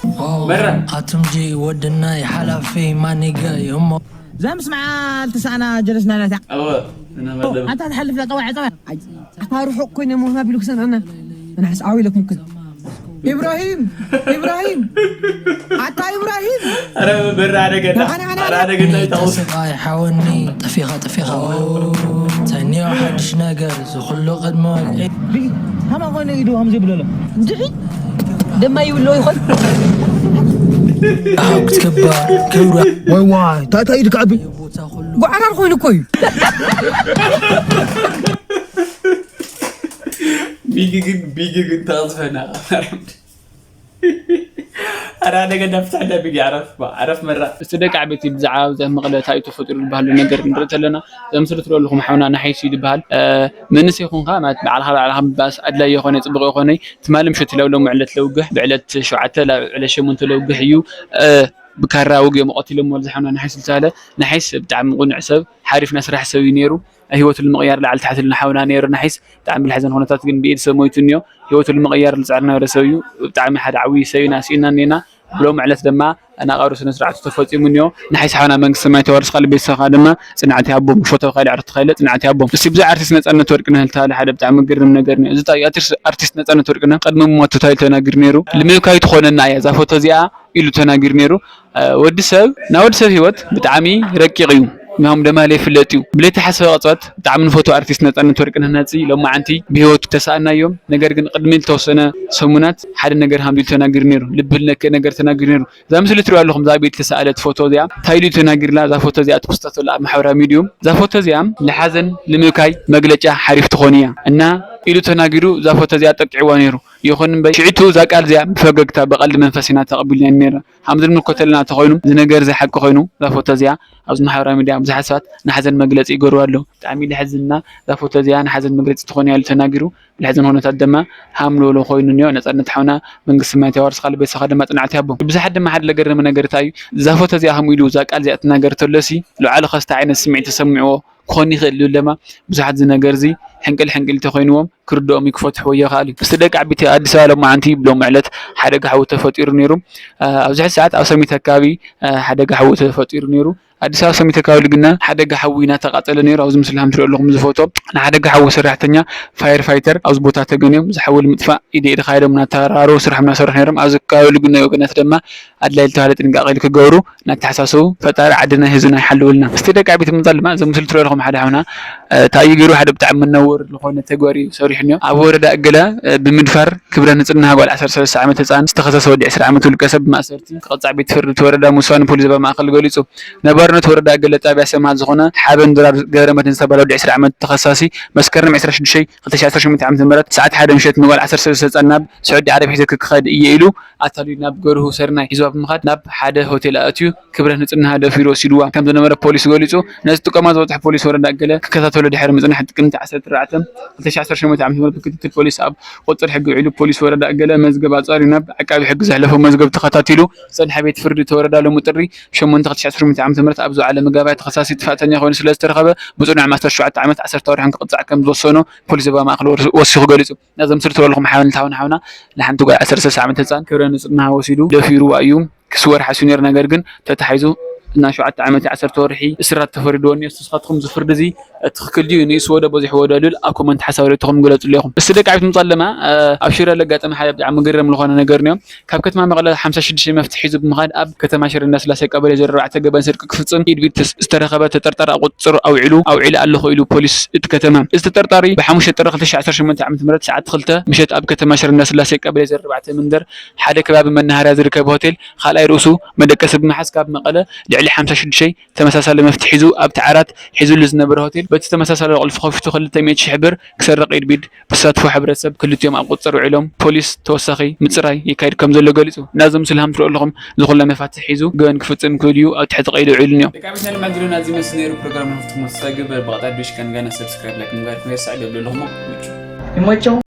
መራ ኣቱም ጂ ወድናይ ሓላፊ ማኒገ እሞ እዛ ምስማዓ ልትሰኣና ጀለስና ናታ ኣወ እናመደብ ኣታ ትሓልፍ ላ ጠዋዕ ጠዋዕ ኣታ ርሑቕ ኮይነ ሞህና ቢሉ ክሰምዐና ንሕስ ዓው ኢለኩም ክን ኢብራሂም ኢብራሂም ኣታ ኢብራሂም ኧረ በራ ኣደገና ኣነ ኣነ ኧረ ኣነ ኣደገና ይታወስ ተስፋይ ሓወኒ ጠፊኻ ጠፊኻ ሰኒዮ ሓድሽ ነገር ዝኹሉ ቅድሚ ወግዒ ከማ ኮይኑ ኢዱ ከም ዘይብለሎ እንድዒ ደማ ይብሎ ይኾን ኣው ክትክበር ክብረ ወይ ዋይ ታታ ኢዱ ክዓቢ ቦታ ኩሉ ጓዕራር ኮይኑ እኮ እዩ ቢጊ ግን ቢጊ ግን ተቐዝፈና ማርያም ኣረ ኣደገና ፍትሐና ቢጊ ዓረፍ ዓረፍ መራ እስቲ ደቂ ዓበይቲ ብዛዕባ ኣብዛ መቐለ እንታይ እዩ ተፈጢሩ ዝበሃሉ ነገር ክንርኢ ተለና ዘምስሉ ትረለኹም ሓውና ናሓይሲ ዝበሃል መንእሰይ ይኹንካ ማለት ባዕልኻ ባዕልኻ ምባስ ኣድላይ የኾነ ፅቡቕ የኾነ ትማሊ ምሸት ኢላ ሎም ዕለት ለውግሕ ብዕለት ሸውዓተ ላብ ዕለት ሸሞንተ ለውግሕ እዩ ብካራ ወጊኦም ቀቲሎሞ ዝሓውና ናሒስ ዝተባህለ ናሒስ ብጣዕሚ ቁኑዕ ሰብ፣ ሓሪፍ ናይ ስራሕ ሰብ እዩ ነይሩ። ህይወቱ ንምቕያር ላዕሊ ታሕቲ ኢሉ ሓውና ነይሩ ናሒስ። ብጣዕሚ ብልሕዘን ኩነታት ግን ብኢድ ሰብ ሞይቱ እኒኦ። ህይወቱ ንምቕያር ዝፅዕር ነበረ ሰብ እዩ። ብጣዕሚ ሓደ ዓብዪ ሰብ ኢና ስኢና እኒና። ብሎም ዕለት ድማ ናቐብሩ ስነ ስርዓቱ ተፈፂሙ እኒኦ። ናሒስ ሓውና መንግስቲ ሰማይ ተዋርስ ካልእ ቤተሰብካ ድማ ፅንዓት ይሃቦም። ፎቶ ካይል ዕርቱ ካይለ ፅንዓት ይሃቦም። እስቲ ብዛዕባ ኣርቲስት ነፃነት ወርቅነህ ዝተባህለ ሓደ ብጣዕሚ ግርም ነገር እኒኦ። እዚ እንታይ ኣርቲስት ነፃነት ወርቅነህ ቅድሚ ሞቱ እንታይ ኢሉ ተናጊሩ ነይሩ? ልምልካይ ትኾነና እያ እዛ ፎቶ እዚኣ ኢሉ ተናጊሩ ነይሩ። ወዲ ሰብ ናይ ወዲ ሰብ ህይወት ብጣዕሚ ረቂቕ እዩ። ምሃም ደማ ለይፍለጥ እዩ። ብለይተሓሰበ ቅጽበት ብጣዕሚ ንፈትዎ ኣርቲስት ነፃነት ወርቅነህ ነፂ ሎማዓንቲ ብህይወቱ ተሳእናዮም። ነገር ግን ቅድሚ ዝተወሰነ ሰሙናት ሓደ ነገር ሃምዚ ተናጊሩ ነይሩ። ልብል ነክ ነገር ተናጊሩ ነይሩ። እዛ ምስሊ ትሪኦ ኣለኹም እዛ ቤት ተሳእለት ፎቶ እዚኣ እንታይ ኢሉ ተናጊርላ? እዛ ፎቶ እዚኣ ትኩስተተሉ ኣብ ማሕበራዊ ሚድዩ እዛ ፎቶ እዚኣ ንሓዘን ንምብካይ መግለጫ ሓሪፍ ትኾን እያ እና ኢሉ ተናጊሩ እዛ ፎቶ እዚኣ ጠቂዕዋ ነይሩ። ይኹን እምበር ሽዒቱ እዛ ቃል እዚኣ ብፈገግታ ብቐልዲ መንፈስ ኢና ተቐቢልና ነይርና። ሃምዚ ንምልከተልና ተኾይኑ እዚ ነገር እዚ ሓቂ ኮይኑ እዛ ፎቶ እዚኣ ኣብዚ ማሕበራዊ ሚድያ ብዙሓት ሰባት ንሓዘን መግለፂ ይገርዋ ኣለዉ። ብጣዕሚ ለሕዝንና እዛ ፎቶ እዚኣ ንሓዘን መግለፂ ትኾን እያ ኢሉ ተናጊሩ። ብልሕዘን ኩነታት ድማ ሃም ልበሎ ኮይኑ እኒኦ። ነፃነት ሓውና መንግስቲ ሰማይ ተዋርስ ካልእ ቤተሰብካ ድማ ፅንዓት ይሃቦም። ብዙሓት ድማ ሓደ ለገረመ ነገር እንታይ እዩ እዛ ፎቶ እዚኣ ከምኡ ኢሉ እዛ ቃል እዚኣ ትናገር ተሎሲ ልዓሉ ከስታ ዓይነት ስምዒት ተሰሚዕዎ ክኾን ይኽእል ዝብል ድማ ብዙሓት እዚ ነገር እዚ ሕንቅል ሕንቅል ተኮይንዎም ክርድኦም እዩ ክፈትሕዎ ይኽእል እዩ። እስቲ ደቂ ዓቢቲ ኣዲስ ኣበባ ሎማዓንቲ ብሎም ዕለት ሓደጋ ሓዊ ተፈጢሩ ነይሩ። ኣብዚ ሕዚ ሰዓት ኣብ ሰሚት ኣካባቢ ሓደጋ ሓዊ ተፈጢሩ ነይሩ። ኣዲስ ኣበባ ሰሚት ኣካባቢ ልግና ሓደጋ ሓዊ እናተቃጸለ ነይሩ። ኣብዚ ምስሊ ከም ትሪኦ ኣለኹም እዚ ፎቶ ንሓደጋ ሓዊ ሰራሕተኛ ፋየር ፋይተር ኣብዚ ቦታ ተገንዮም እዚ ሓዊ ንምጥፋእ ኢደ ኢድ ካይዶም እናተራሩ ስራሕ እናሰርሑ ነይሮም። ኣብዚ ከባቢ ልግና ወገናት ድማ ኣድላይ ዝተባሃለ ጥንቃቄ ክገብሩ እናተሓሳሰቡ ፈጣሪ ዓድና ህዝብና ይሓልውልና። እስቲ ደቂ ዓቢት ምንጻል ድማ እዚ ምስሊ ትሪኦ ኣለኹም ሓደ ሓውና እንታይ እዩ ገይሩ ሓደ ብጣዕሚ ነውር ዝኾነ ተግባር እዩ ሰሪሑ እኒኦ። ኣብ ወረዳ እገለ ብምድፋር ክብረ ንጽህና ጓል ዓሰርተ ሰለስተ ዓመት ህጻን ዝተኸሰሰ ወዲ ዕስራ ዓመት ውልቀ ሰብ ብማእሰርቲ ክቕጻዕ ቤት ፍርዲ እቲ ወረዳ ምውሳኑ ፖሊስ ዞባ ማእከል ገሊጹ። ነባርነት ወረዳ እገለ ጣብያ ሰምሃር ዝኾነ ሓበን ድራር ገብረመድህን ዝተባህለ ወዲ ዕስራ ዓመት ተኸሳሲ መስከረም ዕስራ ሽዱሽተ ክልተ ሺሕ ዓሰርተ ሸሞንተ ዓመተ ምህረት ሰዓት ሓደ ምሸት ንጓል ዓሰርተ ሰለስተ ህጻን ናብ ስዑዲ ዓረብ ሒዘኪ ክኸድ እየ ኢሉ ኣታሊሉ ናብ ገርሁ ሰርናይ ሒዝዋ ብምኻድ ናብ ሓደ ሆቴል ኣእትዩ ክብረ ንጽህና ደፊሩ ወሲድዋ ከም ዝነበረ ፖሊስ ገሊጹ። ነዚ ጥቆማ ዝበጽሖ ፖሊስ ወረዳ እገለ ክከታተሎ ድሕሪ ምጽናሕ ጥቅምቲ ዓሰርተ ኣርባዕተ ክልተ ሺሕ ዓሰርተ ሸሞንተ ዓመተ ምህረት ብክትትል ፖሊስ ኣብ ቁጽጽር ሕጊ ውዒሉ። ፖሊስ ወረዳ እገለ መዝገብ ኣጻርዩ ናብ ዓቃቢ ሕጊ ዘሕለፎ መዝገብ ተኸታቲሉ ዝጸንሐ ቤት ፍርዲ ተወረዳ ሎሚ ጥሪ ሸሞንተ ክልተ ሺሕ ዓሰርተ ሸሞንተ ዓመተ ምህረት ኣብ ዝወዓለ መጋባእያ ተኸሳሲ ጥፋእተኛ ኮይኑ ስለ ዝተረኸበ ብጽኑዕ ማእሰር ሸውዓተ ዓመት ዓሰርተ ወርሕን ክቕጻዕ ከም ዝወሰኖ ፖሊስ ዞባ ማእከል ወስ- ወሲኹ ገሊጹ። ነዞም ስርትበልኩም ሓበን ሓውና ሓውና ንሓንቲ ጓል ዓሰርተ ሰለስተ ዓመት ህጻን ክብረ ንጽህና ወሲዱ ደፊርዋ እዩ። ክስወር ሓስዩ ነይሩ፣ ነገር ግን ተታሒዙ ናይ ሸውዓተ ዓመት ዓሰርተ ወርሒ እስራት ተፈሪድዎ እኒኦ። ንስኻትኩም እዚ ፍርዲ እዚ ትኽክል ድዩ? ንእስዎ ዶ በዚሕዎ ዶ? ልብል ኣብ ኮመንት ሓሳብ ርእይቶኹም ግለጹ ኣለኹም። እስቲ ደቂ ዓቢት ምጻል ድማ ኣብ ሽረ ለጋጠመ ሓደ ብጣዕሚ ግርም ዝኾነ ነገር እኒኦ። ካብ ከተማ መቐለ ሓምሳ ሽዱሽተ መፍትሒ ሒዙ ብምኻድ ኣብ ከተማ ሽረ እንዳስላሴ ቀበሌ ዜሮ ኣርባዕተ ገበን ስርቂ ክፍጽም ኢድ ብኢድ ዝተረኸበ ተጠርጣሪ ኣብ ቁጽጽር ኣውዒሉ ኣውዒሉ ኣለኹ ኢሉ ፖሊስ እቲ ከተማ። እዚ ተጠርጣሪ ብሓሙሽተ ጥሪ ክልተ ሺሕ ዓሰርተ ሸሞንተ ዓመተ ምህረት ሰዓት ክልተ ምሸት ኣብ ከተማ ሽረ እንዳስላሴ ቀበሌ ዜሮ ኣርባዕተ መንደር ሓደ ከባቢ መናሃርያ ዝርከብ ሆቴል ካልኣይ ርእሱ መደቀሲ ብምሓዝ ካብ መቐለ ልዕሊ ሓምሳ ሽዱሽተ ተመሳሳሊ መፍትሒ ሒዙ ኣብቲ ዓራት ሒዙሉ ዝነበረ ሆቴል በቲ ተመሳሳሊ ቁልፊ ከፊቱ ክልተ ሚእቲ ሽሕ ብር ክሰርቕ ኢድ ብኢድ ብተሳትፎ ሕብረተሰብ ክልቲኦም ኣብ ቁፅፅር ውዒሎም ፖሊስ ተወሳኺ ምፅራይ የካይድ ከም ዘሎ ገሊፁ። ናይዞም ስልሃም ትሪኡ ኣለኹም ዝኹላ መፋትሕ ሒዙ ገበን ክፍፅም ክእል እዩ ኣብ ትሕቲ ቀይዲ ውዒሉ እኒኦ። ደቂ ዓበይትና ልምዓት ቪድዮና እዚ መስል ነይሩ። ፕሮግራም ንክትኩም ተሳግር በል ብቐጣ ዱሽ ከንጋና ሰብስክራይብ ላይክ ምግባር ክመርሳዕ ደብሉ ኣለኹም። ይመቸው።